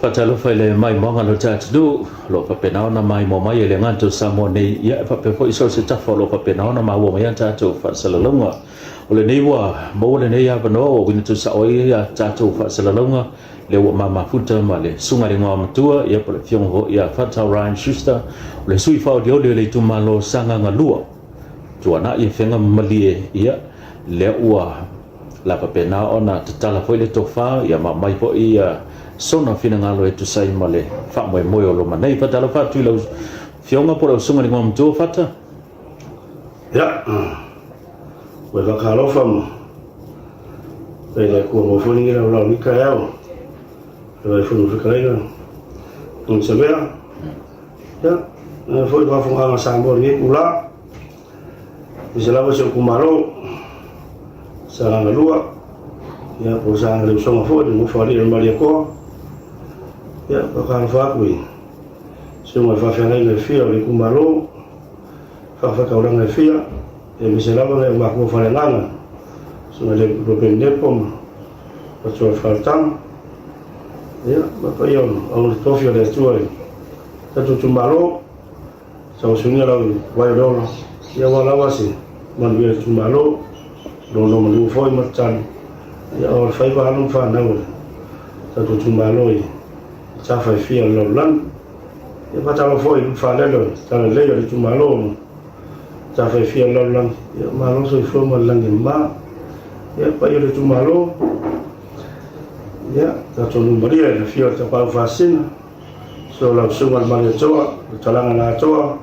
Faatalofa i le maimoaga o lo tatou atunuu o lo o faapena ona maimoa mai e le gata o Samoa nei, ia e faapea foi so o se tafa o lo o faapena ona maua mai a tatou faasalalauga. O lenei ua maua lenei avanoa ua uiga tuusao ai a tatou faasalalauga lea ua mamafuta ma le Susuga i le Igoamatua, ia po o le Afioga foi ia Fata Ryan Schuster, o le sui faaolioli o le itumalo Sagaga 2, Tuanai Afega ma Malie, ia lea ua la faapena ona tatala foi le tofa, ia ma aumai foi ia sona finagalo e tusa ai ma le faamoemoe o loma nei. Faatalofa atu i lau Afioga po o lau Susuga i le Igoamatua Fata. Ia, ua e faatalofa ma e le Atua maua foi lenei laolao i lenei taeao. E vai foi ma fetalaiga Tony Savea. Ia, e foi faafofogaaga a Samoa i lenei itula. Aemaise lava si ou itumalo, Sagaga 2, ia po o Sagaga le Usoga foi, le nofo alii o le Malietoa. Ia, faatalofa atu i susuga i faafeagaiga e fia o le itumalo, faafataulaga e fia, aemaise lava nai ou matua faaleagaga, susuga i le Lopenepo ma Matua Faletama. Ia, ma paia o le tofi o le Atua i tatou itumalo. Tauasuina lau vai o le ola, ia aua lava se manuia o le itumalo, nonomanu foi ma tatalo, ia o le faiva alo ma fanau o le tatou itumalo i tafa e fia o le lalolagi. Ia faatalofa foi i ulufale o le talalelei o le itumalo ma tafa e fia o le lalolagi, ia malo soifua ma le lagi e mama. Ia paia o le itumalo, ia tatou nuu malia i le afio o le Tapaau Faasisina, So lau susuga le Malietoa, le talaga na atoa,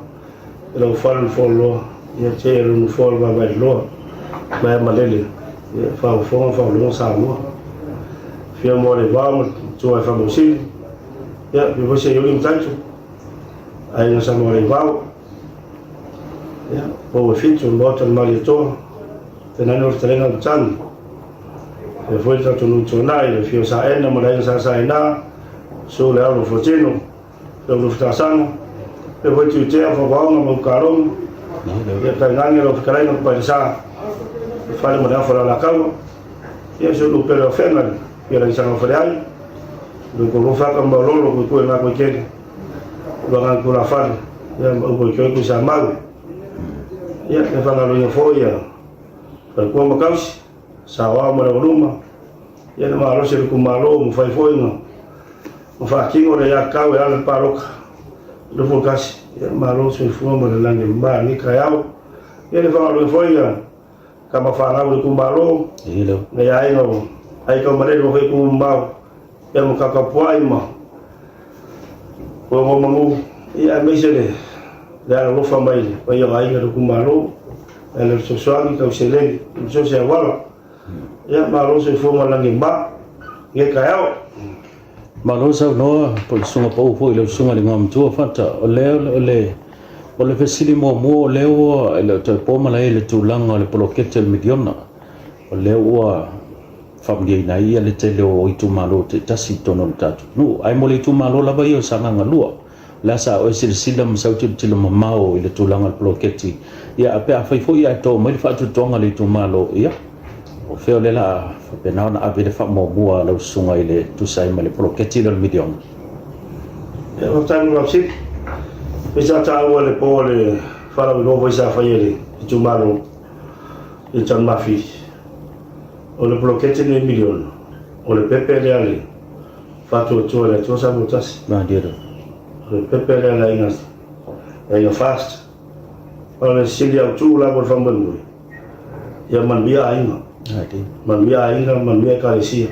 i lau fale le Foloa, ia te le nofoa le Vaavailoloa, maea malele, ia faafofoga faaologa Samoa. Fia moa le vao ma tua e faamausili, ia fia foi se iuli ma taito, aiga Samoa le vao, ia pou e fitu le maota le Malietoa, tenani o le talega o matagi, fia foi le tatou nuu tuanai, le fia o Saena ma le aiga Sa Saena, Susu le alo o Fuatino, le au Lufutasaga, le foi Tuitea, Favaoga ma Ukaloga, ia tainane lau fetalaiga ma Pailesa, le fale ma le afa o le Alataua, ia si ou nuu pele o Afega, ia Lagisaga o Faleai, le Ukolofo aka ma Malolo, Kuikui ma Kuikele, Luagan Tulafale, ia ma upu i Koe Samau. Ia, le fagaloina foi ia Falekua ma Kausi, Saoao ma le Aualuma, Ia le malosi o le itumalo ua mafai foi ona faatino le aiatatau e ala i le palota 21. Ia malo le soifua ma le lagi e mama i lenei taeao. Ia le faagaluega foi a tama fanau o le itumalo, nai aiga o Aitaumalele ua fai tumamao, ia ma Tatapuai ma Ogoomanu, ia aemaise le le alolofa mai le paia o aiga o le itumalo, e ala i le fesoasoani tau seleni ma so o se auala. Ia, malo soifua ma lagi ma lenei taeao. Malo saunoa po o le susuga pau foi i lau susuga i le Igoamatua Fata. O lea o le o le fesili muamua o lea ua e le o toe po malae i le tulaga o le poloketi o le miliona. O lea ua faamalieina ai ia le tele o itumalo taitasi i totonu o le tatou atunuu. Ae mo le itumalo lava ia o Sagaga 2, o le a sa oe silasila ma sau tilotilo mamao i le tulaga o le poloketi, ia pe afai foi ae to mai le faatuatuaga a le itumalo, ia, o fea o lea o le a faapena ona ave le faamuamua a lau susuga i le tusa ai ma le poloketi lea o le miliona? Ia, faafetai mo lau fesili. Pei sa taua i le po o le faalauiloa foi sa faia e le itumalo i Tanumafili, o le poloketi lenei miliona, o le pepe lea a le Faatuatua i le Atua Samoa Tasi. O le pepe lea a le aiga, le aiga Fast. O le sili autu lava o le faamoemoe, ia manuia aiga. Manuia aiga, manuia ekalesia.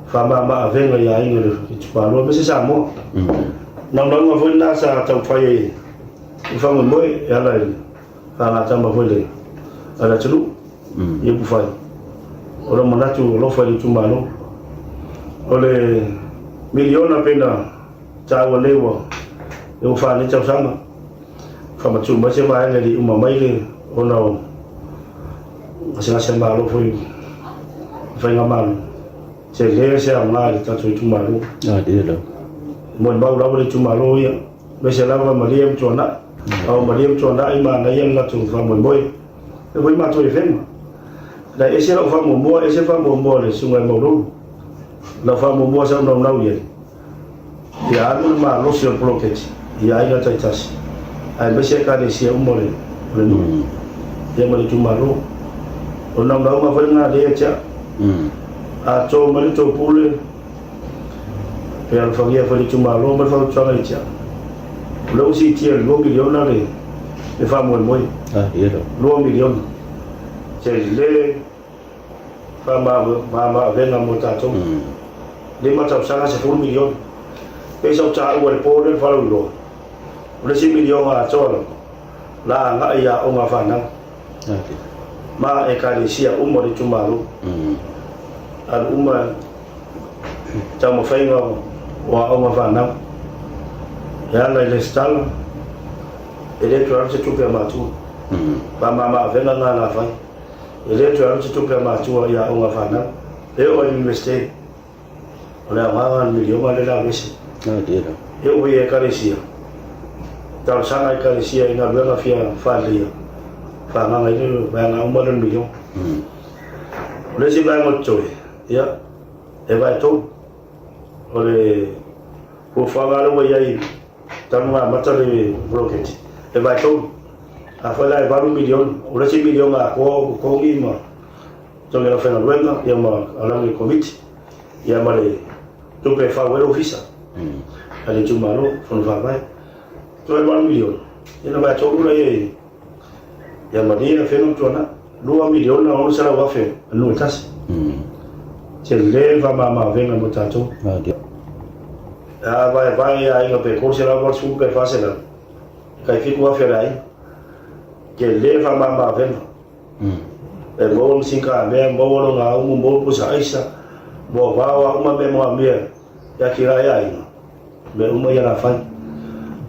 Faamama avega i aiga i le itumalo aemaise Samoa. Naunauga foi lena sa taumafai ai le faamoemoe e ala i le faagatama foi le a le atunuu i upufai. O lou manatu alofa i le itumalo. O le miliona pei ona taua nei ua ua fa nei tausaga faamatuu mai se vaega e le i uma mai le ona o gasegase a Malo foi faigamalo tele se aoga i le tatou itumalo. Molimau lava le itumalo ia aemaise lava Malie ma Tuanai. A o Malie ma Tuanai manaia le latou faamoemoe. E foi matou i Afega. Na ese lau faamuamua, ese faamuamua a le susuga ia Maulolo. Lau faamuamua sa ou naunau i ai. Ia alu le malosi o le poloketi i aiga taitasi aemaise Ekalesia uma o le nuu ia ma le itumalo. O le naunauga foi lena lea ia te au. A to mai le tou pule, pe alofagia foi le itumalo ma le fautuaga ia te au. O lea ua siitia i le $2 miliona le faamoemoe. $2 miliona. Tele faamama-avega mo tatou. 5 tausaga 10 miliona. Pei sa ou taua i le po lea le falauiloa, o le isi miliona atoa lava la agai i aoga a fanau ma ekalesia uma o le itumalo. Alu uma taumafaiga o aoga a fanau e ala i lesitala, e le toe alu se tupe a matua. Faamama-avega na la fai. E le toe alu se tupe a matua i aoga fanau. E oo i le Iunivesite, o le aogaga le miliona lea la aveese. E oo i Ekalesia, talosaga Ekalesia i galuega fia faaleleia, faaagaga i le vaega uma lea o le miliona. O le isi vaega o totoe, ia, e vae tolu. O le fuafuaga lea ua i ai talu ona amata le poloketi, e vae tolu. Afai la e $8 miliona, o le isi miliona atoa o totogi ma totogi o le aufaigaluega ia ma alauni o le komiti, ia ma le tupe e fau ai le ofisa a le itumalo, fono faavae. Toe $8 miliona, ia ona vae tolu lea i ia Malie, Afega ma Tuanai. $2 miliona 600 afe a nuu e tasi. Tele le faamama-avega mo tatou. A vaevae i aiga pe 380 pe 400, tai 7,000 a le aiga. Tele le faamama-avega. E maua le masini kamea, maua lona aumu, maua pusa aisa, maua vao a uma mea manaomia e atiae ai aiga. Mea uma ia la fai.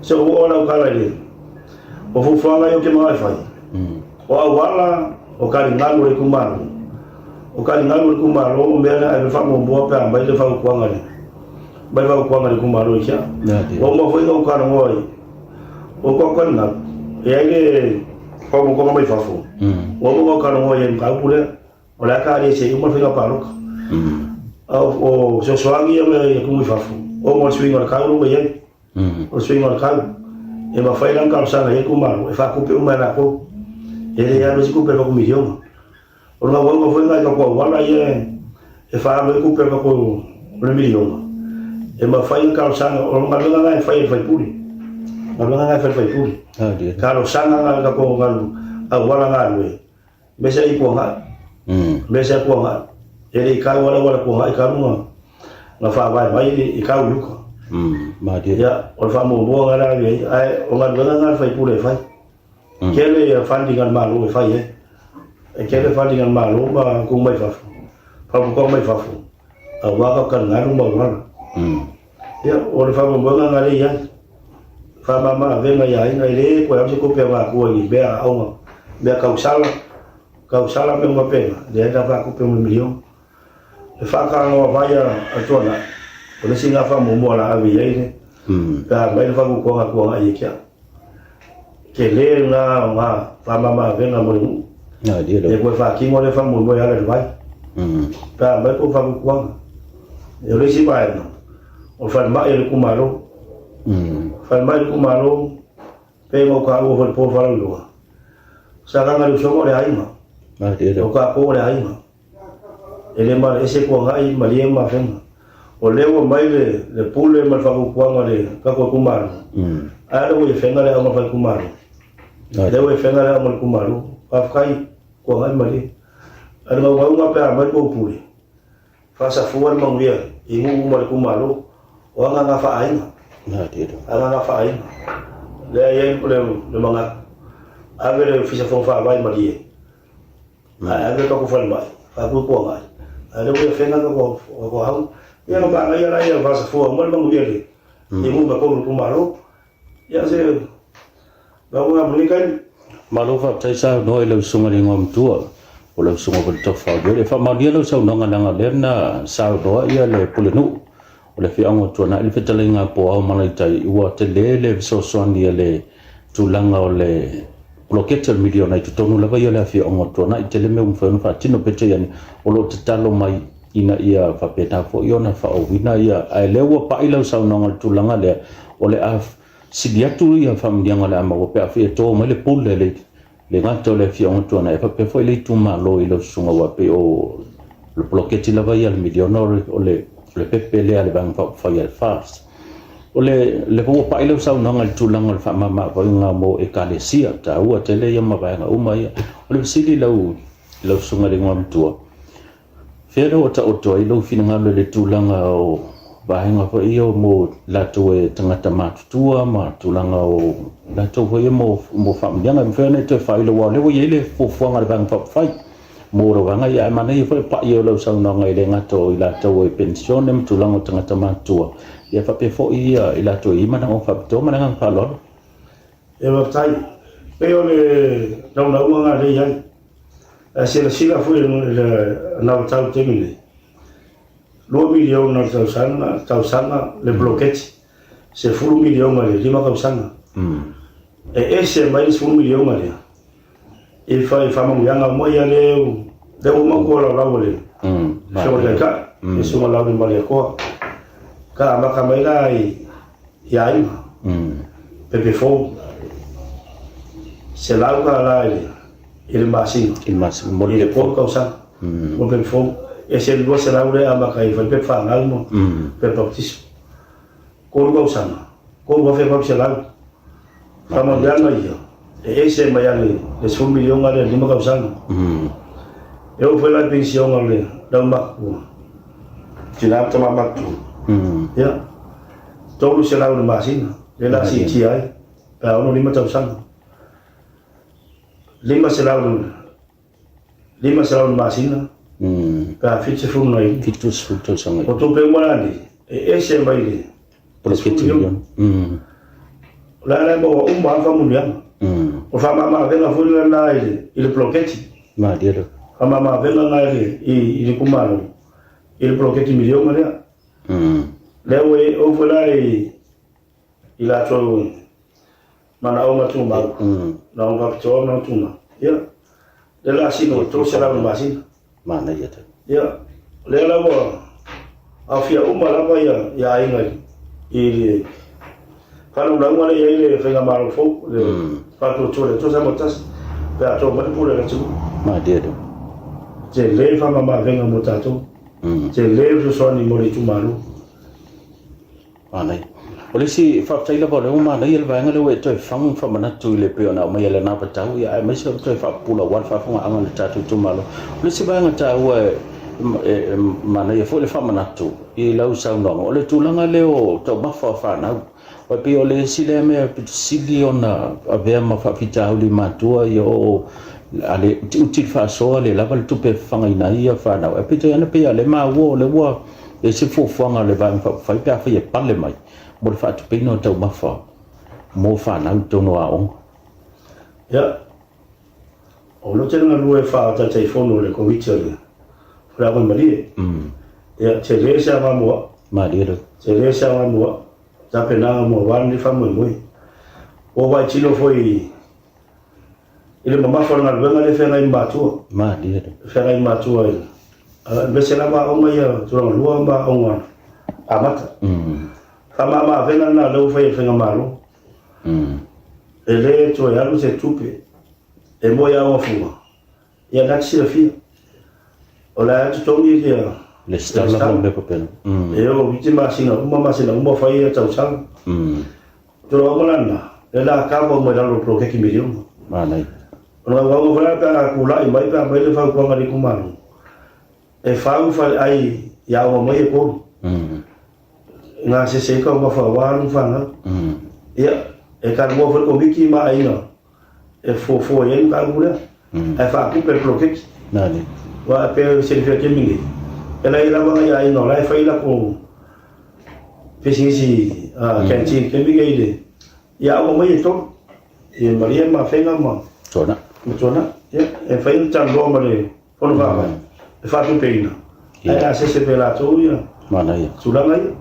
Se ua oo lau tala i le o fuafuaga ia ou te manao e fai. O auala o taligalu o le itumalo. O taligalu o le itumalo o mea na ave faamuamua pe a aumai le fautuaga le mai le fautuaga i le itumalo i sia. Ua uma foi ona ou talanoa i o kou taligalu e ai le faaopoopoga mai fafo. Ua uma ona ou talanoa i ai i le mataupu lea. O le a talia se i uma le faiga palota. O fesoasoani ia mai atunuu i fafo, ona o le suiga o le tau lea ua i ai. O le suiga o le tau, e mafai la ona talosaga i ai itumalo e faatupe uma e latou. E le alu ai se tupe a le tatou miliona. O le nauauga foi lena i tatou auala ia e faaalu ai tupe a le tatou o le miliona. E mafai ona talosaga, o le galuega lena e fai e le sui usufono. O le galuega lena e fai e le sui usufono. Talosaga i tatou auala galue. Mea i Puangai. Mea i Puangai. E le i kau ala wala Puangai kalu nga nga whaavae mai i kau i uka. Ia, o le faamuamua nga la ai, ae o galuega nga le faipule e fai. Kele ia funding a le Malo e fai ai. E kele funding a le Malo ma ku mai fafo. Faapopoga mai fafo. Aua ka taligalu ma auala. Ia, o le faamoemoega nga lea i ai. Faamama avega i aiga, e le koe alu se kope a matua i mea aoga, mea kausala, kausala mea uma pena, leai na faakupe mo le miliona. Le faatagaga vai a Tuanai, o le isi nga faamuamua la ave i ai le, pe a mai le faakukuaga a Tuanai ia te au. Tele lena o nga faamama avega mo le nuu. E koe faatino lea faamoemoe e ala i le vai. Pe a mai kou faakukuaga. E o le isi vaega, o le falemai o le itumalo. Falemai o le itumalo, pe na ou taua foi i le po falauiloa, sa laga le usoga o le aiga. O tatou o le aiga. E le malaese Tuanai, Malie ma Afega. O lea ua mai le, le pule ma le faatuatuaga o le tatou itumalo, ae lea ua i Afega le aoga faitumalo. Lea ua i Afega le aoga o le itumalo. Faafetai Tuanai, Malie. Ae le naunauga pe a aumai le tou pule, faasafua le manuia i nuu uma o le itumalo. O agaga faa-aiga. Agaga faa-aiga. Lea e i ai le, le manatu, ave le Ofisa Fono Faavae i Malie, Ae ave tatou falemai, faatuatuangai, ae lea ua ia fena tatou aoga. Ia na manaia la ia faasafua uma le manuia i le nuu ma tolu itumalo. Ia se lauga mo lenei taimi. Malo faafetai saunoa i lau susuga i le Igoamatua po o lau susuga foi i le Tofa o Leole. E faamaonia lau saunoaga leaga o lea na saunoa ia le Pulenuu o le afioaga o Tuanai i le fetalaiga a Poao Malaitai ua tele le fesoasoani a le tulaga o le poloketi o le miliona i totonu lava ia o le afioaga o Tuanai. Tele mea ua mafai ona faatino peitai ane o lo o tatalo mai ina ia faapena foi ona faaouina ia. Ae lea ua pai lau saunoaga i le tulaga lea, o le a sili atu ia faamanuiaga o le a maua pe a fai e to mai le pule le le gata o le afioaga Tuanai, ae faapea foi le itumalo i lau susuga, aua pei o le poloketi lava ia a le miliona o le pepe lea a le Vaega Faaupufai a le FAST. O le lea foi ua pai lau saunoaga i le tulaga o le faamamaavaiga mo Ekalesia, taua tele ia ma vaega uma ia. O le fesili i lau susuga i le Igoamatua, fea lea ua taoto ai lou finagalo i le tulaga o vaega foi ia mo latou e tagata matutua ma tulaga o latou foi ia mo faamanuiaga e mafai ona e toe faailo, aua o lea ua i ai le fuafuaga a le Vaega Faaupufai mo le vaega ia, ae manaia foi le pai o lau saunoaga e le gata o i latou e penisione ma tulaga o tagata matutua, ia faapea foi ia i latou e i ai manaoga faapitoa. Ma le agaga faaaloalo. Ia faafetai. Pei o le naunauga lena lea e i ai. Ae silasila foi i le anavatau i le taimi lenei, $2 miliona i le tausaga le poloketi, $10 miliona i le 5 tausaga. E ese mai le $10 miliona lea i faamanuiaga uma ia lea ua uma ona tolaulau e le Afioga i le Taitai, le Susuga Laaulialemalietoa. Ka amata mai la i aiga, pepe fou, $100 i le masina, i le 3 tausaga, mo le pepe fou. Ese le 200 lea e amata ai i falepepa fanau ma pepa baptiso. 3 tausaga, 3,800. Faamanuiaga ia, e ese mai lava le $10 miliona lea i le 5 tausaga. E oo foi la i le penisiona o le aumatutua, tina ma tama matutua, ia, 300 i le masina, lea o le a siitia ai pe a 65 tausaga. 500 i le masina pe a 75. 70 tausaga. O tupe uma la nei, e ese mai le poloketi miliona. O le a la e maua uma lava faamanuiaga. O le faamamaavega foi lena i le poloketi. Malie lava. Faamamaavega lena i le itumalo i le poloketi miliona lea. Lea ua oo foi la i latou manaoga tumau, manaoga faapitoa, manaoga tumau. Ia, lea la sino 300 i le masina. Manaia tele. Ia, lea la ua aofia uma lava ia aiga i le faalaulauga lea e i ai le faigamalo fou, le faatuatua i le Atua Samoa Tasi, pe a to mai le pule a le atunuu. Malie tele. Tele le faamamaavega mo tatou. Tele le fesoasoani mo le itumalo. Manaia. O le isi faafetai lava o lea ua manaia le vaega lea ua e toe fagu faamanatu i le pei ona aumaia i lena vatau, ia aemaise o le toe faapupula aua le faafofogaaga a le tatou itumalo. O le isi vaega taua e manaia foi le faamanatu i lau saunoaga, o le tulaga lea o taumafa o fanau. Aua e pei o le isi lea mea pito sili ona avea ma faafitauli i matua ia o a le utiuti le faasoa, le lava le tupe e fafagaina ai ia fanau. Ae peitai ane pei o lea e maua o lea ua E ese fuafuaga a le Vaega Faaupufai pe afai e pale mai mo le faatupeina o taumafa mo fanau i totonu o aoga. Ia, o lou tele galue faa-Taitaifono o le Komiti o le Faleaoga i Malie. Ia, tele se aoga mo au. Malie lava. Tele se aoga mo au. Tapenaga mo aua lenei faamoemoe. Ua vaai tino foi i le mamafa o le galuega lea e feagai ma matua. Malie. E feagai ma matua i aemaise lava aoga ia tulaga lua ma aoga amata. Faamama-avega lena o lea ua fai e le faigamalo. E le toe alu se tupe e moe i aoga fua. Ia lena e te silafia. O la e totogi ia le stala ma mea faapena. E oo i te masina uma, masina uma fai ia tausaga. Tulaga uma la lena, lea la kava uma i lalo o le poloketi miliona. Manaia. O le gaugauga foi la pe a tulai mai pe a aumai le fautuaga a le itumalo, e fau faleai i aoga mai e 3. E gasese ai taumafa aua alo ma fanau. Ia, e talanoa foi le komiti ma aiga e fuafua i ai le mataupu lea, ae faatupe e le poloketi. Aua e pei e silafia i le taimi lenei, e la i ai lava nai aiga o la e fai latou pisinisi canteen i le taimi lenei i le ia aoga mai e 3, i Malie ma Afega ma Tuanai. Ma Tuanai. Ia, e mafai ona talanoa ma le Fono Faavae e faatupeina, ae gasese pea e latou ia tulaga ia,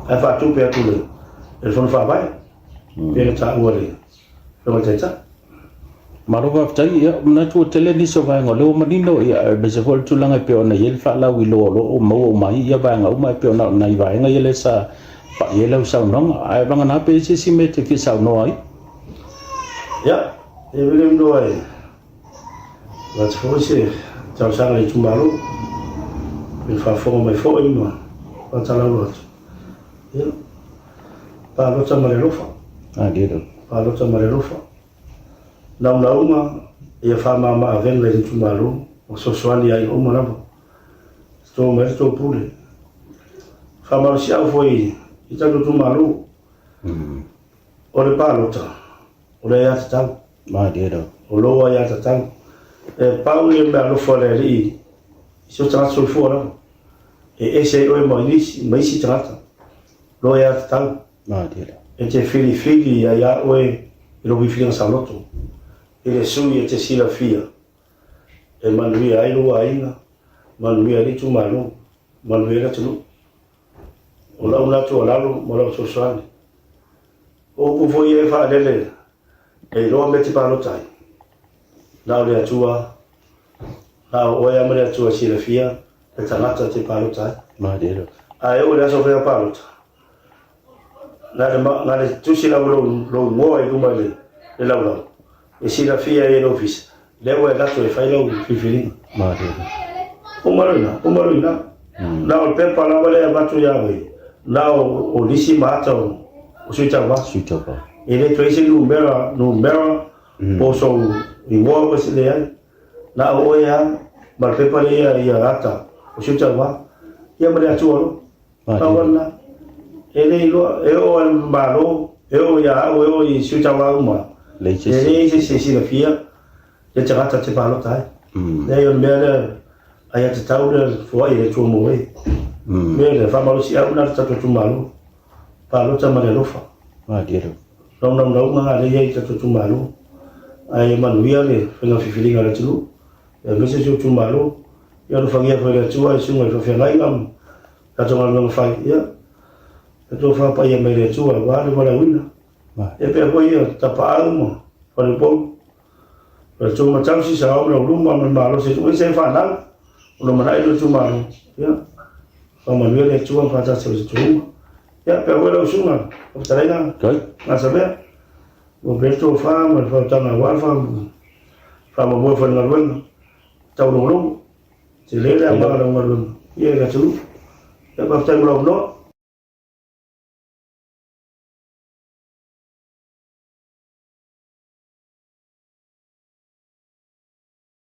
ae faatupe atu e le Fono Faavae, pei ona taua e le Afioga i le Taitai. Malo faafetai. Ia, manatu ua tele nisi o vaega o lea ua manino, ia, aemaise foi le tulaga e pei ona i ai le faalauiloa o lo o maua uma ai ia vaega uma e pei ona o nai vaega ia lea sa pai ai lau saunoaga. Ae vagana pe i ai se isi mea e te fia saunoa ai? Ia, e vele noa e avatu foi se talosaga i le itumalo, i le faafofoga mai foi ma faatalaulo atu. Ia, palota ma le alofa. Palota ma le alofa. Naunauga ia faamama avega i le itumalo ma fesoasoani i aiga uma lava. Toto mai le tou pule. Faamalosiau foi i tatou itumalo. O le palota, o le aiatatau. O lou aiatatau. E pau ia mea alofa o le Alii i so tagata soifua lava. E ese ai oe ma isi, ma isi tagata. Lou aiatatau. E te filifili ai a oe i lou filifiliga saoloto, i le sui e te silafia e manuia ai lou aiga, manuia ai le itumalo, manuia ai le atunuu. O lau lena tuualalo ma lau fesoasoani. O upu foi ia e faalele e iloa mea e te palota ai, na o le Atua, na o oe lava ma le Atua e silafia le tagata e te palota ai. Ae oo i le aso o faiga palota, Na le, na le tusi lava lou, lou igoa i luma i le, le laulau, e silafia ai e le ofisa, lea ua e lato e fai lau filifiliga. Uma loa ina, uma loa ina. Na o le pepa lava lea e avatu ia oe, na o, o lisi ma ata o, o sui tauva. Sui tauva. E le toe i se numera, numera, po o sou igoa po o se leai. Na o oe lava ma le pepa lea ia ata o sui tauva. Ia ma le Atua loa. Pau lena. E le iloa, e oo i le Malo, e oo ia au, e oo i sui tauva uma, e leai se isi e silafia le tagata te palota ai. Leai, o le mea lea, aiatatau lea foai e le Atua mo oe. Mea lea, faamalosiau lena le tatou itumalo, palota ma le alofa. Naunaunauga na lea e i ai i le tatou itumalo, ae ia manuia le faiga filifiliga a le atunuu, aemaise si ou itumalo. Ia alofagia foi e le Atua i susuga i faafeagaiga ma tatou galuega fai, ia, ia tofa paia mai le Atua aua le valaauina. Ia pea foi ia Tapaau ma Faleupolu, Faletua ma Tausi, Saoa ma Lauluma ma le malosi e tuu ai se fanau, o lumanai lo itumalo, ia, faamanuia le Atua ma faatasi o se tuuga. Ia, pea foi lau susuga, fetalaiga, Gasamea, ua pea le tofa ma le faautaga aua le faamoemoe foi i le galuega. Taulogologo, tele le aoga o lau galuega ia i le atunuu. Ia faafetai mo lou avanoa.